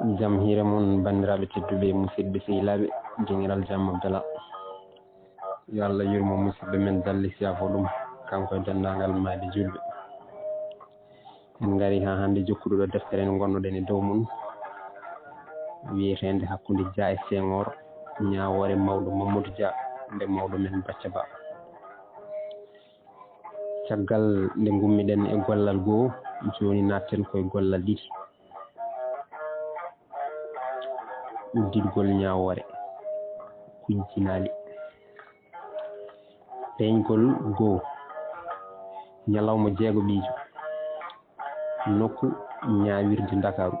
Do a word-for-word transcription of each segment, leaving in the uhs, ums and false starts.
Jam hiire mon, banndiraaɓe tedduɓe, musidɓe sehilaaɓe, dingiral jam Abdallah. Yo Allah yurmo musidɓe men, dalli siyafo ɗum, kanko e denndaangal maayɓe juulɓe. En ngari haa hannde jokkude ɗo deftere nde ngonnoɗen e dow mum, wiyeteende Hakkunde Dia e Senghor, ñaawoore mawɗo Mamadou Dia, nde mawɗo men Bacca Ba. Caggal nde ngummiɗen e gollal goo, jooni naatten koye gollal ɗiɗi. Udditgol ñaawoore kujjinaali. Peeñgol goo, ñalawma jeegoɓiijo, nokku ñaawirde Ndakaaru.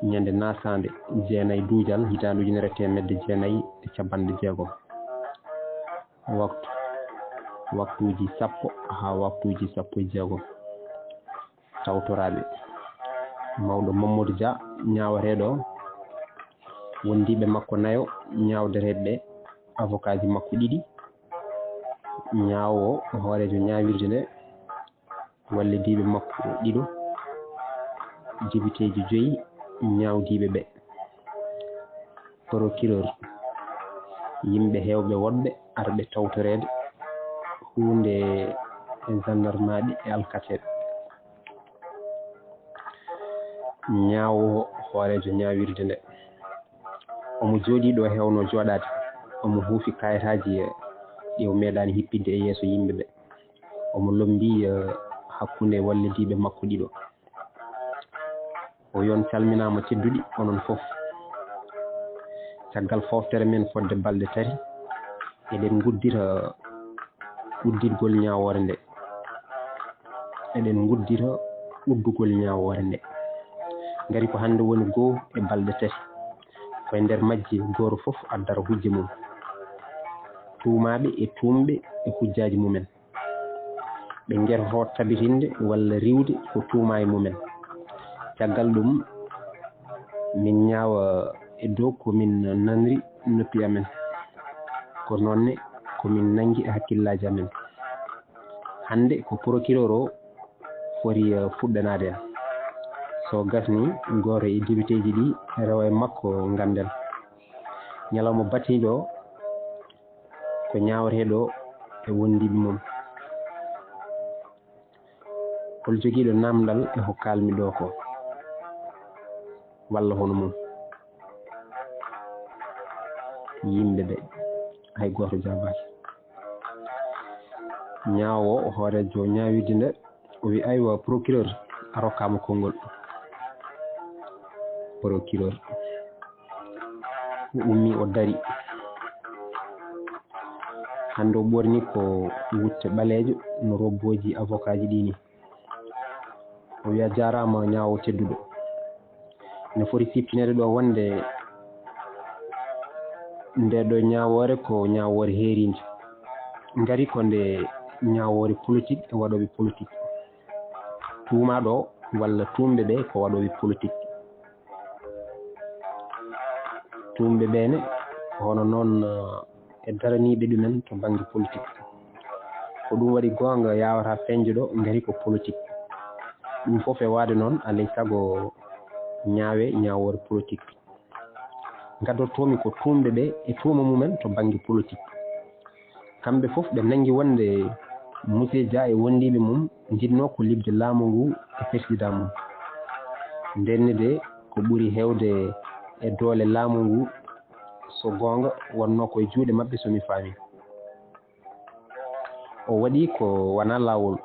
Ñande nasaande jeenayi duujal, hitaande ujunere e teemedde jeenayi e capanɗe jeegom. Waktu, waktuuji sappo haa waktuuji sappo e jeegom. Tawtoraaɓe, mawɗo Mamadou Dia, ñaawateeɗo, wondiiɓe makko nayo, ñaawdeteeɓe ɓe, avocatji makko ɗiɗi, ñaawo, hooreejo ñaawirde nde, wallidiiɓe makko ɗiɗo, debiteeji joyi, ñaawdiiɓe ɓe, procureur, yimɓe heewɓe woɗɓe arɓe tawtoreede huunde e gendarmaaɓe e alkateeɓe. Ñaawo hooreejo ñaawirde nde. Omo jooɗii ɗo heewno jooɗaade. Omo huufi kayitaaji ɗi o meeɗaani hippinde e yeeso yimɓe ɓe. Omo lommbii, eh, hakkunde wallidiiɓe makko ɗiɗo. O wiyi on calminaama tedduɗi onon fof. Caggal fooftere men fodde balɗe tati, eɗen nguddita udditgol ñaawoore nde. Eɗen nguddita uddugol ñaawoore nde. Ngari ko hannde woni goo e balɗe tati. Ko e nder majje gooto fof addata hujja mum. Tuumaaɓe e tuumɓe e hujjaaji mumen. Ɓe ngetoto tabitinde walla riiwde ko tuuma e mumen. Caggal ɗum, min ñaawa e dow ko min nanri noppi amen. Ko noon ne ko min nanngi e hakkillaaji amen. Hannde ko procureur o foti, eh, fuɗɗanaade en. So gasnii, gooto e debiteeji ɗi rewa e makko ngannden. Ñalawma batiiɗo o, ko ñaawateeɗo e wondiiɓe mum. Hol jogiiɗo naamndal e ko kaalmi ɗo ko? Walla hono mum? Yimɓe ɓe, hay gooto jaabaaki. Ñaawo o, hooreejo ñaawirde nde, o wi, "Aywa, procureur, a rokkaama konngol." Procureur o ummii, o darii. Hannde o ɓorni ko wutte ɓaleejo no robbooji avocatji ɗi ni. O wiya, "Jaaraama ñaawo tedduɗo." Ene foti siftineede ɗo wonde nde ɗo ñaawoore ko ñaawoore heeriinde. Ngari ko nde ñaawoore politique e waɗooɓe politique. Tuumaaɗo o walla tuumɓe ɓe ko waɗooɓe politique. Tuumɓe ɓe ne, ko hono noon, eh, e daraniiɓe ɗumen to bannge politique. Ko ɗum waɗi goonga yaawataa feeñde ɗo, ngari ko politique. Ɗum fof e waade noon, alay sago ñaawe ñaawoore politique. Ngaddortoomi ko tuumɓe ɓe e tuuma mumen to bannge politique. Kamɓe fof ɓe nanngi wonde Monsieur Dia e wondiiɓe mum njiɗnoo ko liɓde laamu ngu e persidaa mum. Ndenne de ko ɓuri heewde e doole laamu ngu, so goonga, wonnoo ko e juuɗe maɓɓe, so mi faami. O waɗi ko wonaa laawol,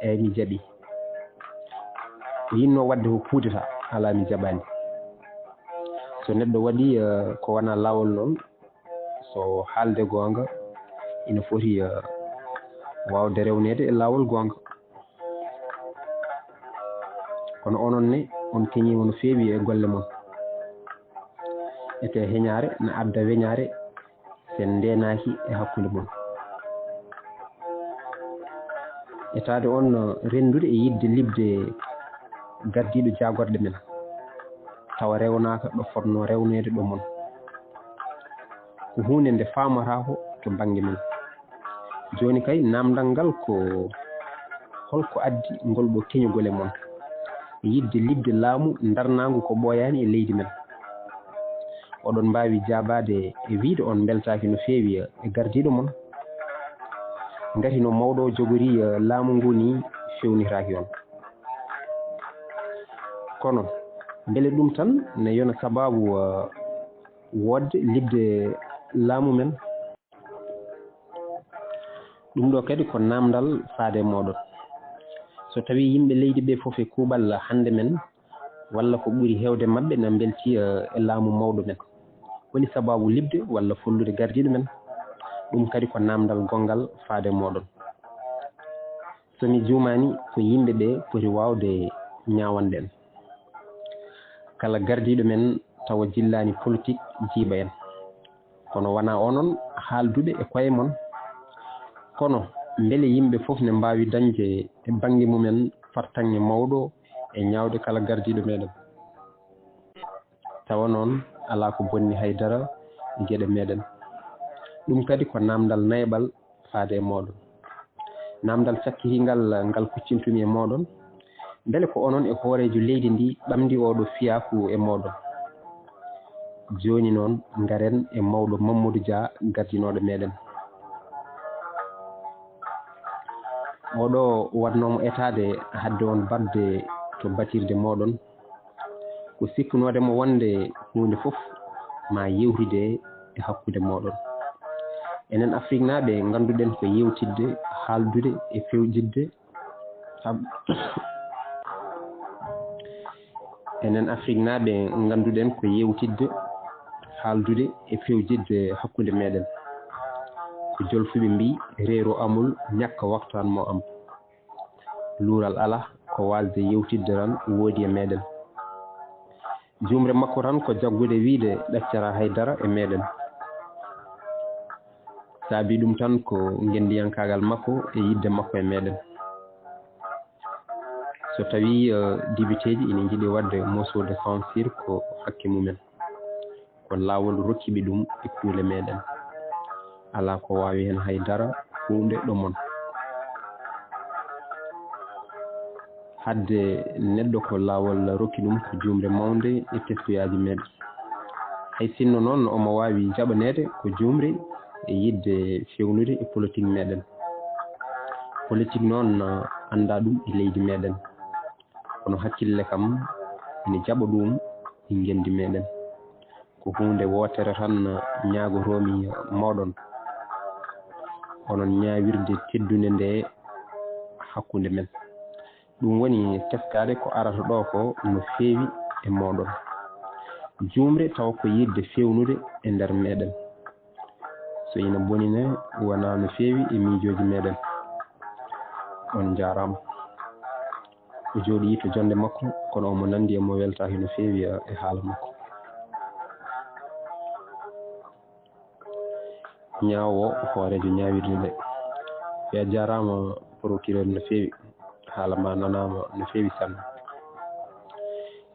eey, mi jaɓi. O yiɗnoo waɗde ko kudeta, alaa, mi jaɓaani. So neɗɗo waɗi, eh, ko wonaa laawol noon, so haalde goonga, ina foti, eh, waawde rewneede e laawol goonga. Kono onon ne, on keñiima no feewi e golle mon. Ete heñaare na adda weñaare, sen ndeenaaki e hakkunde mon. Etaade on renndude e yiɗde liɓde gardiiɗo jaagorɗe men, tawa rewnaaka ɗo fotnoo rewneede ɗo mon. Ko huunde nde faamataako to bannge men. Jooni kay, naamndal ngal ko, holko addi ngol ɗo keñugol e mon? yiɗde liɓde laamu ndarnaangu ko ɓooyaani e leydi men. Oɗon mbaawi jaabaade e wiyde on mbeltaaki no feewi e gardiiɗo mon. Ngati no mawɗo o jogori, eh, laamu ngu nii fewnitaaki on. Kono mbele ɗum tan ne yona sabaabu, eh, woodde liɓde laamu men? Ɗum ɗo kadi ko naamndal faade e mooɗon. So tawii yimɓe leydi ɓee fof e kuuɓal hannde men, walla ko ɓuri heewde maɓɓe na mbeltii, eh, e laamu mawɗo men, holi sabaabu liɓde walla follude gardiiɗo men? Ɗum kadi ko naamndal gonngal faade e mooɗon. So mi juumaani, ko yimɓe ɓee poti waawde ñaawande en. Kala gardiiɗo men tawa jillaani politik jiiɓa en. Kono wonaa onon haalduɓe e koye mon. Kono mbele yimɓe fof ne mbaawi dañde e bannge mumen fartaŋŋe mawɗo e ñaawde kala gardiiɗo meɗen? Tawa noon alaa ko bonni hay dara e geɗe meɗen. Ɗum kadi ko naamndal nayaɓal faade e mooɗon. Naamndal cakkitingal ngal kuccintumi e mooɗon, mbele ko onon e hooreejo leydi ndi ɓamdi oɗo fiyaaku e mooɗon? Jooni noon, ngaren e mawɗo Mamadou Dia, gardinooɗo meɗen. Oɗo waɗnoomo etaade hadde on baɗde to batirde mooɗon. Ko sikkunoode mo wonde huunde fof ma yewtide e hakkunde mooɗon. Enen Afriknaaɓe ngannduɗen ko yewtidde, haaldude e fewjidde. Ab-, enen Afriknaaɓe ngannduɗen ko yewtidde, haaldude e fewjidde hakkunde meɗen. Ko jolfuɓe mbii, reeru amul, ñakka waxtaan moo am. Luural alaa, ko waasde yewtidde tan woodi e meɗen. Juumre makko tan ko jaggude wiyde ɗaccataa hay dara e meɗen. Saabii ɗum tan ko ngenndiyankaagal makko e yiɗde makko e meɗen. So tawii, eh, dibiteeji ina njiɗi waɗde motion de censure, ko hakke mumen. Ko laawol rokki ɓe ɗum e kuule meɗen. Alaa ko waawi heen hay dara, huunde ɗo mon. Hadde neɗɗo ko laawol rokki ɗum ko juumre mawnde e teskuyaaji meɗen. Hay sinno noon omo waawi jaɓaneede ko juumre e yiɗde fewnude e politik meɗen. Politik noon, eh, anndaa ɗum e leydi meɗen. Kono hakkille kam ene jaɓa ɗum e ngenndi meɗen. Ko huunde wootere tan ñaagotoomi mooɗon, onon ñaawirde teddunde nde hakkunde men. Ɗum woni teskaade ko arata ɗo ko no feewi e mooɗon. Juumre tawa ko yiɗde fewnude e nder meɗen. So ina boni ne, wonaa no feewi e miijooji meɗen. On njaaraama. O jooɗii to jonnde makko, kono omo nanndi e mo weltaaki no feewi e haala makko. Ñaawo hooreejo ñaawirde nde. Wi a jaaraama, procureur, no feewi. Haala ma nanaama no feewi sanne.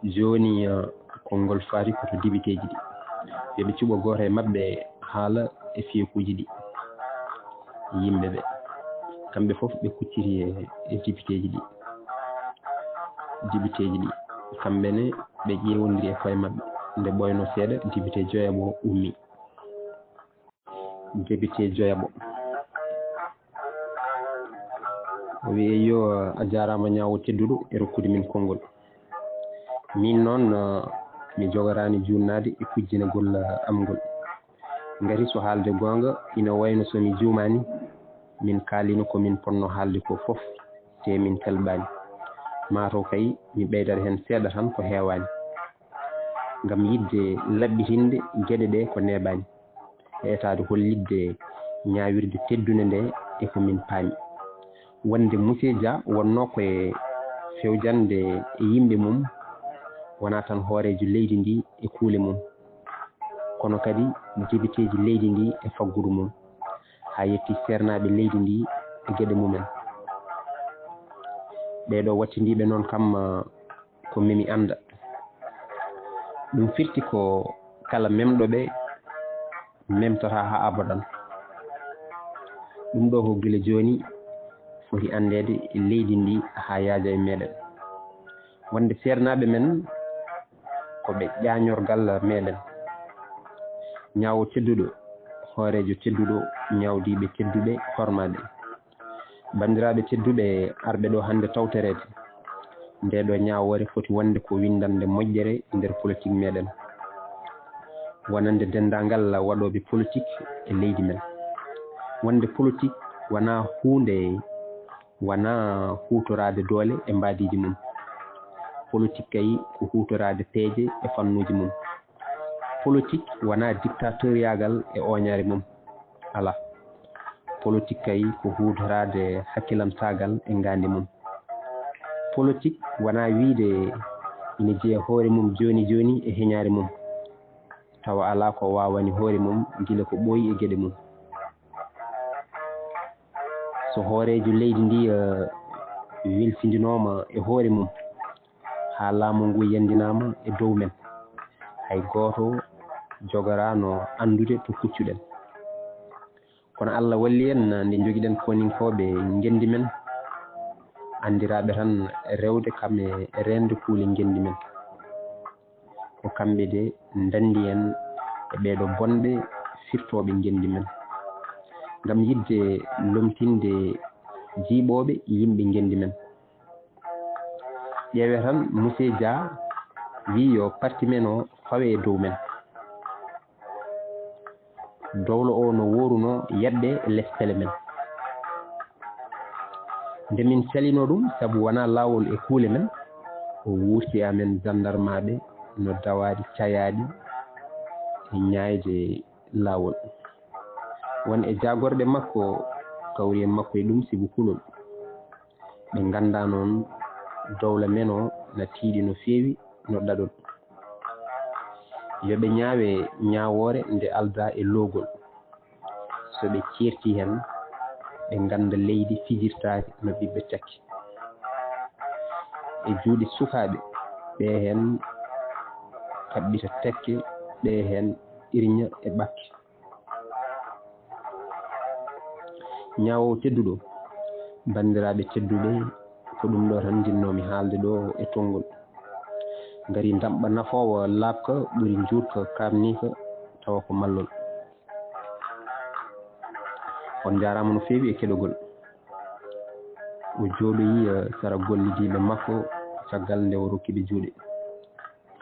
Jooni, eh, konngol faati ko to dibiteeji ɗi. Yo ɓe cuɓo gooto e maɓɓe haala e fiyekuuji ɗi. Yimɓe ɓe, kamɓe fof ɓe kucciti e, e dibiteeji ɗi. Dibiteeji ɗi, kamɓe ne ɓe ƴeewondiri e koye maɓɓe. Nde ɓooynoo seeɗa, dibite joyaɓo ummii. Dibite joyaɓo. O wi'i, "Eyyo, a jaaraama ñaawo tedduɗo e rokkude min konngol. Min noon, eh, mi jogoraani juutnaade e kujjinagol, eh, am ngol. Ngati so haalde goonga, ina wayno so mi juumaani, min kaalino ko min potnoo haalde ko fof, te min telɓaani. Maa taw kay mi ɓeydata heen seeɗa tan ko heewaani, ngam yiɗde laɓɓitinde geɗe ɗe ko neeɓaani, e etaade hollitde ñaawirde teddunde nde e ko min paami. Wonde Monsieur Dia wonnoo ko e fewjande e yimɓe mum, wonaa tan hooreejo leydi ndi e kuule mum, kono kadi debiteeji leydi ndi e faggudu mum, haa yetti seernaaɓe leydi ndi e geɗe mumen. Ɓee ɗoo wattindiiɓe noon kam, ko memi annda. Ɗum firti ko kala memɗo ɓe memtataa haa abadan. Ɗum ɗoo ko gila jooni foti anndeede e leydi ndi haa yaaja e meɗen. Wonde seernaaɓe men ko ɓe ƴaañorgal meɗen. Ñaawo tedduɗo, hooreejo tedduɗo, ñaawdiiɓe tedduɓe, hormaaɓe. Banndiraaɓe tedduɓe arɓe ɗo hannde tawtoreede, ndee ɗo ñaawoore foti wonde ko winndannde moƴƴere e nder politik meɗen. Wonande denndaangal waɗooɓe politik e leydi men. Wonde politik wonaa huunde, wonaa huutoraade doole e mbaadiiji mum. Politik kay ko huutoraade peeje e fannuuji mum. Politik wonaa diktatoriyaagal e ooñaare mum. Alaa. Politik kay ko huutoraade hakkilantaagal e ngaandi mum. Politik wonaa wiyde ina jeya hoore mum jooni jooni e heñaare mum, tawa alaa ko waawani hoore mum gila ko ɓooyi e geɗe mum. So hooreejo leydi ndi, eh, welfindinooma e hoore mum, haa laamu ngu yanndinaama e dow men, hay gooto jogoraano anndude to kuccuɗen. Kono Allah walli en, nde njogiɗen koninkooɓe ngenndi men, anndiraaɓe tan rewde kam e reende kuule ngenndi men. Ko kamɓe de ndanndi en e ɓeeɗo bonɓe firtooɓe ngenndi men, ngam yiɗde lomtinde jiiɓooɓe yimɓe ngenndi men. Ƴeewee tan, Muse Jah wiyi yo parti men o fawe e dow men. Dowlo o no wooruno yahde e les pele men. Nde min calino ɗum, sabu wonaa laawol e kuule men, o wuurti e amen, jandarmaaɓe no dawaaɗi cayaaɗi e ñaayde laawol. Won e jaagorɓe makko kawri e makko e ɗum sibu kulol. Ɓe nganndaa noon dowla men o na tiiɗi no feewi, no ɗaɗol. Yo ɓe ñaawe ñaawoore nde aldaa e loogol. So ɓe ceertii heen, ɓe ngannda leydi fijirtaake no ɓiɓɓe cakki. E juuɗe sukaaɓe, ɓe heen kaɓɓita tekke, ɓe heen irña e ɓakke. Ñaawo tedduɗo, banndiraaɓe tedduɓe, ko ɗum ɗo tan njinnoomi haalde ɗo e tonngol. Ngari ndaɓɓa nafoowo laaɓka ɓuri njuutka kaamniika tawa ko mallol. On njaaraama no feewi e keɗogol. O jooɗoyi, eh, sara gollidiiɓe makko caggal nde o rokki ɓe juuɗe.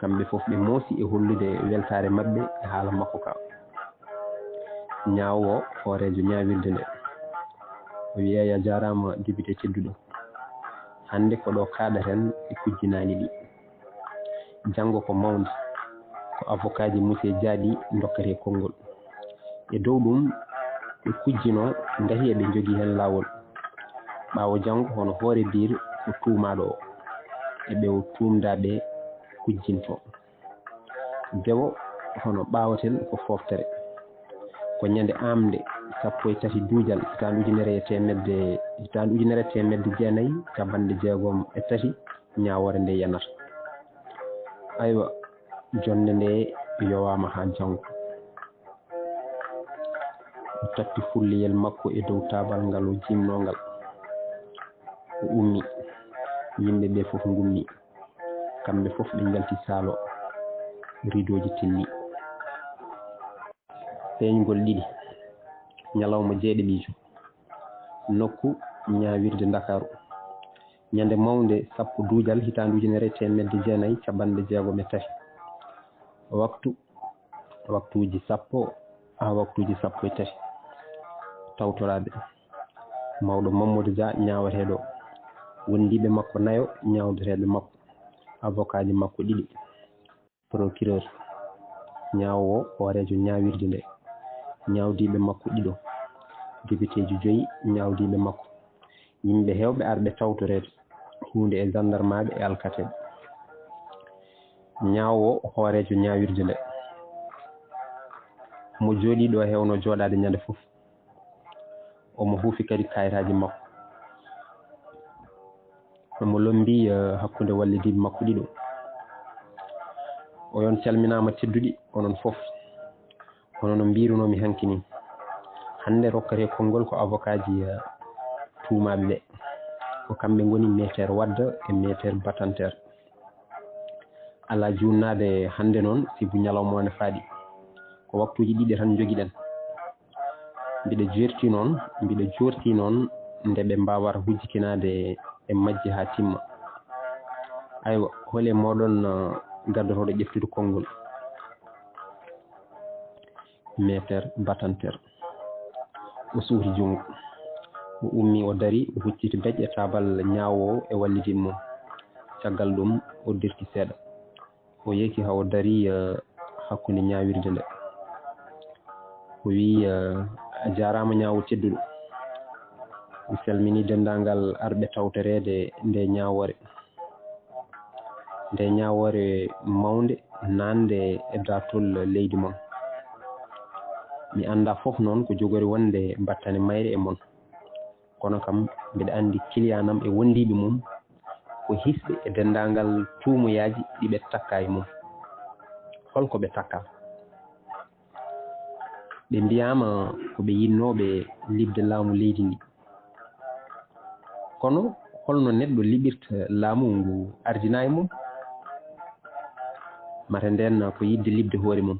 Kamɓe fof ɓe moosi e hollude weltaare maɓɓe e haala makko ka. Ñaawo o, hooreejo ñaawirde nde, o wiya, "Yaa jaaraama, député tedduɗo. Hannde ko ɗo kaaɗaten e kujjinaaɗi ɗi. Janngo ko mawnde, ko avocaaji Muse Jah ɗi ndokketee konngol. E dow ɗum, ɓe kujjino, ndahi eɓe njogii heen laawol. Ɓaawo janngo, hono hoore biir ko tuumaaɗo o, e ɓe o tuumdaa ɓe kujjinto. Dewo, hono ɓaawoten ko fooftere. Ko ñande aamnde sappo e tati duujal, hitaande ujunere e teemedde, hitaande ujunere e teemedde jeenayi, capanɗe jeegom e tati, ñaawoore nde yanata." Aywa, jonnde nde yowaama haa janngo. O tatti fulliyel makko e dow taabal ngal o jimnoo ngal. O ummi. Yimɓe ɓe fof ngummi. Kamɓe fof ɓe njalti saalo. Ridooji tilli. Peeñgol ɗiɗi. Ñalawma jeeɗiɗiijo. Nokku ñaawirde Ndakaaru. Ñande mawnde sappo duujal hitaande ujunere e teemedde jeenayi capanɗe jeegom e tati. Waktu, waktuuji sappo haa waktuuji sappo e tati. Tawtoraaɓe. Mawɗo Mamadou Dia ñaawateeɗo. Wondiiɓe makko nayo ñaawdeteeɓe makko. Avocaaji makko ɗiɗi. Procureur, ñaawo o, hooreejo ñaawirde nde, ñaawdiiɓe makko ɗiɗo, depiteeji joyi, ñaawdiiɓe makko, yimɓe heewɓe arɓe tawtoreede huunde e jandarmaaɓe e alkateeɓe. Ñaawo o, hooreejo ñaawirde nde, mo jooɗii ɗo heewno jooɗaade ñande fof. Omo huufi kadi kayitaaji makko. Omo lommbii, eh, hakkunde wallidiiɓe makko ɗiɗo. Onon calminaama tedduɗi, onon fof. Hono no mbiirunoomi hanki nii. Hannde rokkatee konngol ko avocaaji, eh, tuumaaɓe ɓe. Ko kamɓe ngoni Meeteer Wadda e Meeteer Batanteer. Alaa juunnaade hannde noon, sibu ñalawma o ne faaɗi. Ko waktuuji ɗiɗi tan njogiɗen. Mbiɗa jeerti noon, mbiɗa joorti noon nde ɓe mbaawata hujjikinaade e majji haa timma. Aywa, hol e mooɗon, uh, gardotooɗo ƴeftude konngol? Meeter Batanteer. O suuti junngo. O ummii, o darii, o hucciti beƴ e taabal ñaawoowo e wallidiiɓe mum. Caggal ɗum, o dirti seeɗa. O yeeki haa o darii, eh, hakkunde ñaawirde nde. O wiyi, eh, "A jaaraama ñaawo tedduɗo." Mi salminii denndaangal arɓe tawtoreede nde ñaawoore. Nde ñaawoore mawnde naatnde e daartol leydi mon. Mi anndaa fof noon ko jogori wonde battane mayre e mon. Kono kam, mbiɗa anndi client am e wondiiɓe mum ko hisɓe e denndaangal tuumuyaaji ɗi ɓe takka e mum. Hol ko ɓe takka? Ɓe mbiyaama ko ɓe yinnooɓe liɓde laamu leydi ndi. Kono holno neɗɗo liɓirta laamu ngu ardinaa e mum? Mate ndeen ko yiɗde liɓde hoore mum.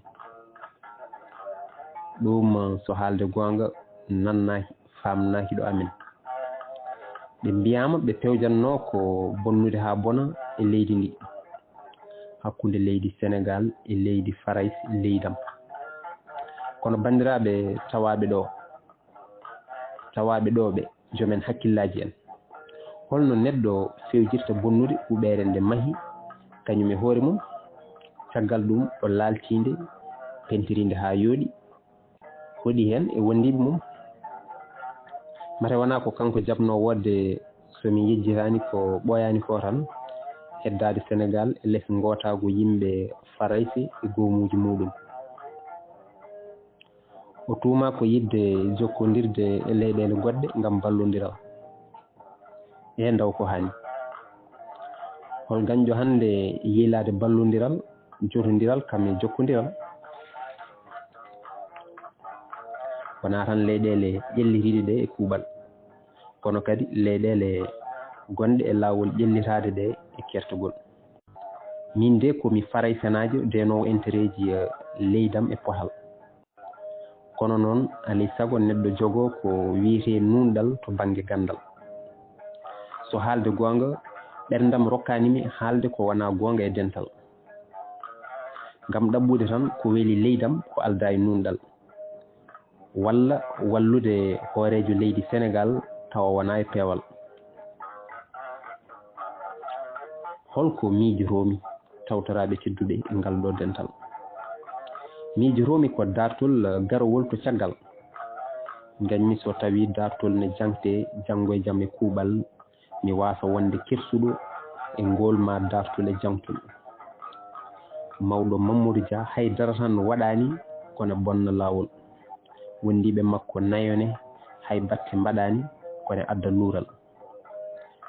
Ɗum, so haalde goonga, nannaaki, faamnaaki ɗo amen. Ɓe mbiyaama ɓe pewjannoo ko bonnude haa bona e leydi ndi, hakkunde leydi Senegaal e leydi Farayse, leydam. Kono banndiraaɓe tawaaɓe ɗo, tawaaɓe ɗo ɓe, joomen hakkillaaji en. Holno neɗɗo fewjirta bonnude huɓeere nde mahi kañum e hoore mum, caggal ɗum o laaltii nde, pentiri nde haa yooɗi, hoɗi heen e wondiiɓe mum? Mate wonaa ko kanko jaɓnoo woodde, so mi yejjitaani ko ɓooyaani ko tan, heddaade Senegaal e les ngootaagu yimɓe Farayse e goomuuji muuɗum. O tuumaa ko yiɗde jokkondirde e leyɗeele goɗɗe ngam ballondiral e ndaw ko haani. Hol gañɗo hannde yiylaade ballondiral, jotondiral kam e jokkondiral? Wonaa tan leyɗeele ƴellitiiɗe ɗe e kuuɓal, kono kadi leyɗeele gonɗe e laawol ƴellitaade ɗe e kertagol. Miin de ko mi Faraysenaajo deenoowo entereeji, eh, leydam e potal. Kono noon, alay sago neɗɗo jogoo ko wiyetee nuunɗal to bannge ganndal. So haalde goonga, ɓerndam rokkaani mi haalde ko wonaa goonga e dental. Ngam ɗaɓɓude tan ko weli leydam ko aldaa e nuunɗal, walla wallude hooreejo leydi Senegaal tawa wonaa e peewal. Hol ko miijotoomi tawtoraaɓe tedduɓe e ngal ɗo dental? Miijotoomi ko daartol garowol to caggal. Ngañmi so tawii daartol ne jaŋtee janngo e jam e kuuɓal, mi waasa wonde kersuɗo e ngool maa daartol e jaŋtol. Mawɗo Mamadou Dia hay dara tan waɗaani kono bonna laawol. Wondiiɓe makko nayo ne hay batte mbaɗaani kono adda luural.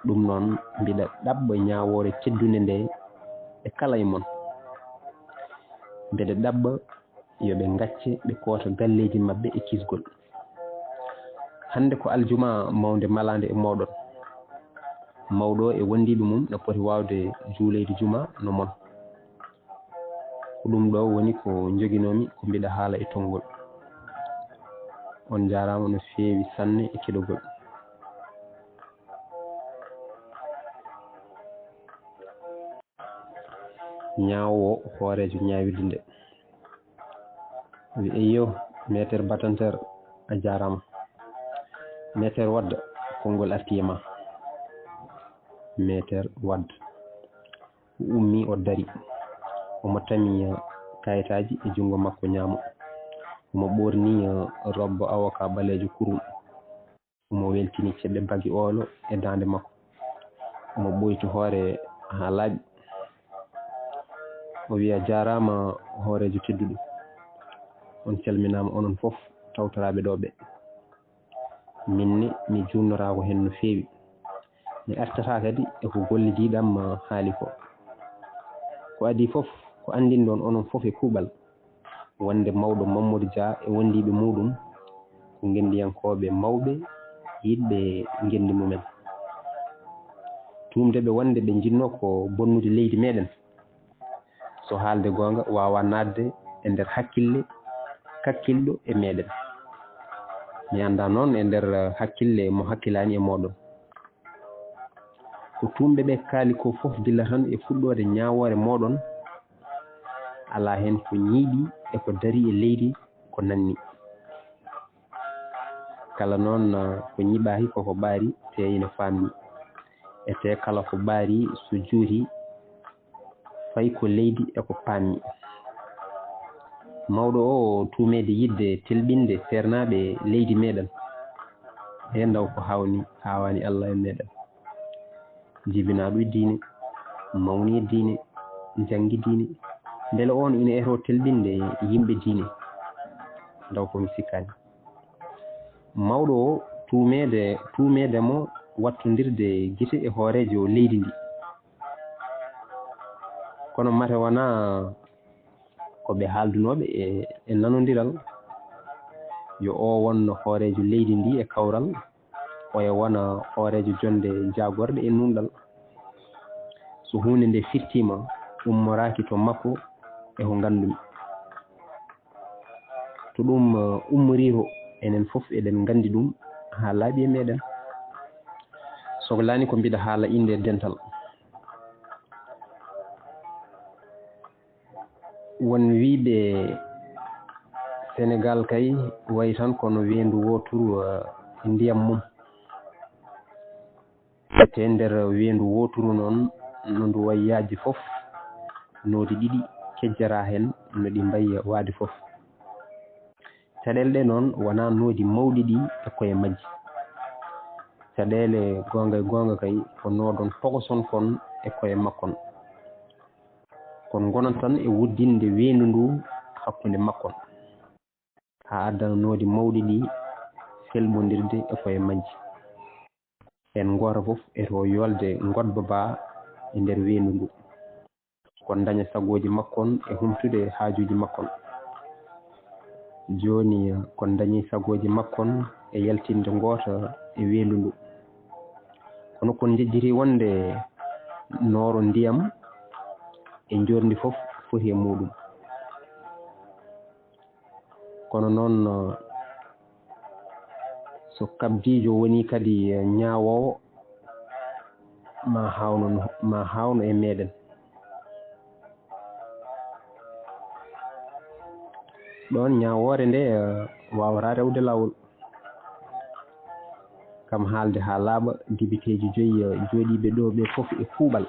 Ɗum noon, mbiɗa ɗaɓɓa ñaawoore teddunde nde e kala e mon. Mbeɗa ɗaɓɓa yo ɓe ngacce, ɓe koota galleeji maɓɓe e kisgol. Hannde ko aljumaa mawnde malaande e mooɗon. Mawɗo e wondiiɓe mum no poti waawde juuleyde jumaa no mon. Ko ɗum ɗo woni ko njoginoomi ko mbiɗa haala e tonngol. On njaaraama no feewi sanne e keɗogol. Ñaawo hooreejo ñaawirde nde. Wi, "Eyyo, meeter Batanteer, a jaaraama. Meeter Wad, konngol artii e ma." Meeter Wad. O ummii, o darii. Omo tami, eh, kayitaaji e junngo makko ñaamo. Omo ɓoornii, eh, robbo avocat ɓaleejo kurum. Omo weltini ceɓɓe bagi oolo e daande makko. Omo ɓoyti hoore haa laaɓi. O wiya, "Jaaraama hooreejo tedduɗo. On calminaama onon fof tawtoraaɓe ɗo ɓe. Min ne mi juunnoraako heen no feewi. Mi artataa kadi e ko golle diiɗam haali ko. Ko adii fof ko anndinɗon onon fof e kuuɓal wonde mawɗo Mamadou Dia e wondiiɓe muuɗum ko ngenndiyankooɓe mawɓe yiɗɓe ngenndi mumen. Tuumde ɓe wonde ɓe njiɗnoo ko bonnude leydi meɗen, So haalde goonga, waawaa naatde e nder hakkille kakkilɗo e meeɗen. Mi anndaa noon e nder hakkille mo hakkilaani e mooɗon. Ko tuumɓe ɓe kaali ko fof gila tan e fuɗɗoode ñaawoore mooɗon, alaa heen ko ñiiɓi e ko darii e leydi ko nanni. Kala noon ko ñiɓaaki koko ɓaari, tee ina faamni. E tee kala ko ɓaari so juuti, fayi ko leydi e ko paammi. Mawɗo o tuumeede yiɗde telɓinde seernaaɓe leydi meeɗen. Heen ndaw ko hawni, hawaani Allah e meeɗen. Jibinaaɗo e diine, mawni e diine, janngi diine. Mbele oon ina etoo telɓinde yimɓe diine? Ndaw ko mi sikkaani. Mawɗo o tuumeede, tuumeede mo wattondirde gite e hooreejo leydi ndi. Kono mate wonaa ko ɓe haaldunooɓe e, e nanondiral, yo o won hooreejo leydi ndi e kawral, oya wona hooreejo jonnde jaagorɗe e nuunɗal. So huunde nde firtiima, ummoraaki to makko e ko nganndumi. To ɗum, eh, ummorii to, enen fof eɗen nganndi ɗum haa laaɓi e meeɗen. Soklaani ko mbiɗa haala innde dental. Won wiyɓe Senegaal kay wayi tan kono weendu wooturu, eh, e ndiyam mum. Te nder weendu wooturu noon, no ndu wayi yaajde fof, noodi ɗiɗi kejjataa heen no ɗi mbayi waade fof. Caɗeele ɗe noon wonaa noodi mawɗi ɗi e koye majji. Caɗeele goonga e goonga kay ko noodon tokoson kon e koye makkon. Kon ngonan tan e wuddinde weendu ndu hakkunde makkon, haa addana noodi mawɗi ɗi felɓondirde e koye majji. Heen gooto fof eto yoolde ngodba baa e nder weendu ndu. Kon daña sagooji makkon e humtude haajuuji makkon. Jooni, kon dañi sagooji makkon e yaltinde ngoota e weendu ndu. Kono kon njejjiti wonde nooro ndiyam e njoorndi fof foti e muuɗum. Kono noon, so kabdiijo woni kadi ñaawoowo, ma haawno, ma haawno e meeɗen. Ɗoon ñaawoore nde, eh, waawataa rewde laawol. Kam haalde haa laaɓa, debiteeji joyi, eh, jooɗiiɓe ɗo ɓe fof e kuuɓal.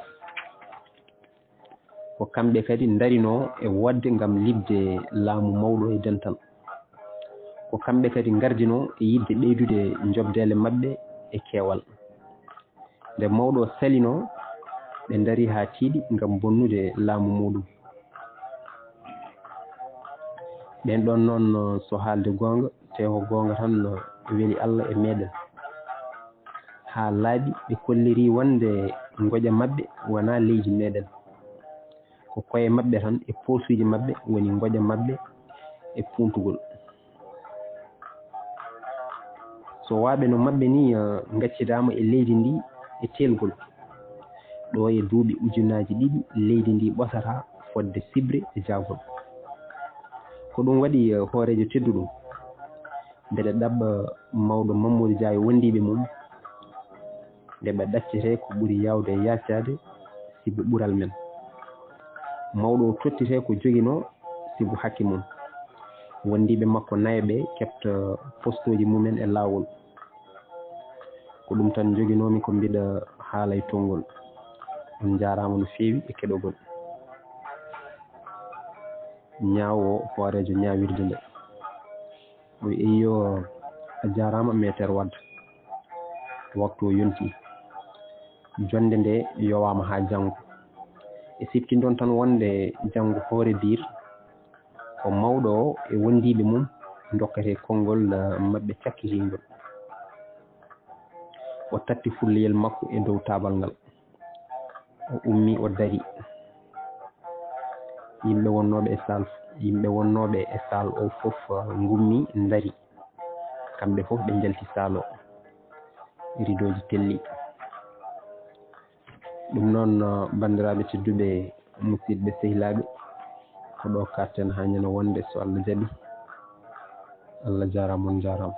Ko kamɓe kadi ndarinoo e woodde ngam liɓde laamu mawɗo e dental. Ko kamɓe kadi ngardinoo e yiɗde ɓeydude njoɓdeele maɓɓe e keewal. Nde mawɗo o salinoo, ɓe ndarii haa tiiɗi ngam bonnude laamu muuɗum. Ɓeen ɗoon noon, so haalde goonga, tee ko goonga tan, weli Allah e meeɗen. Haa laaɓi, ɓe kollirii wonde ngoƴa maɓɓe wonaa leydi meeɗen. Ko koye maɓɓe tan, e poosuuji maɓɓe woni ngoƴa maɓɓe e puuntugol. So waaɓe no maɓɓe nii, eh, ngaccidaama e leydi ndi e teelgol, ɗo e duuɓi ujunnaaji ɗiɗi leydi ndi ɓosata fodde sibre e jaagol. Ko ɗum waɗi, eh, hooreejo tedduɗo, mbeɗa ɗaɓɓa mawɗo Mammadu Dia e wondiiɓe mum, nde ɓe ɗaccetee ko ɓuri yaawde e yaacaade sibu ɓural men. Mawɗo o tottetee ko joginoo sibu hakke mum. Wondiiɓe makko nayo ɓe keɓta postooji mumen e laawol. Ko ɗum tan njoginoomi ko mbiɗa haala e tonngol. On njaaraama no feewi e keɗogol. Ñaawo hooreejo ñaawirde nde. O wiyi, "Eyyo, a jaaraama, Meeter Wad. Waktu o yontii. Jonnde nde yowaama haa janngo." E siftindon tan wonde janngo hoore biir, ko mawɗo o e wondiiɓe mum ndokketee konngol, eh, maɓɓe cakkitiingol. O tatti fulleyel makko e dow taabal ngal. O ummii, o darii. Yimɓe wonnooɓe e saal, yimɓe wonnooɓe e saal o fof, uh, ngummii, ndarii. Kamɓe fof ɓe njalti saal o. Ridooji telli. Ɗum noon, uh, banndiraaɓe tedduɓe, musidɓe sehilaaɓe, Ko ɗo katten haa ñande wonde, so Allah jaɓi. Allah jaaraama, on njaaraama.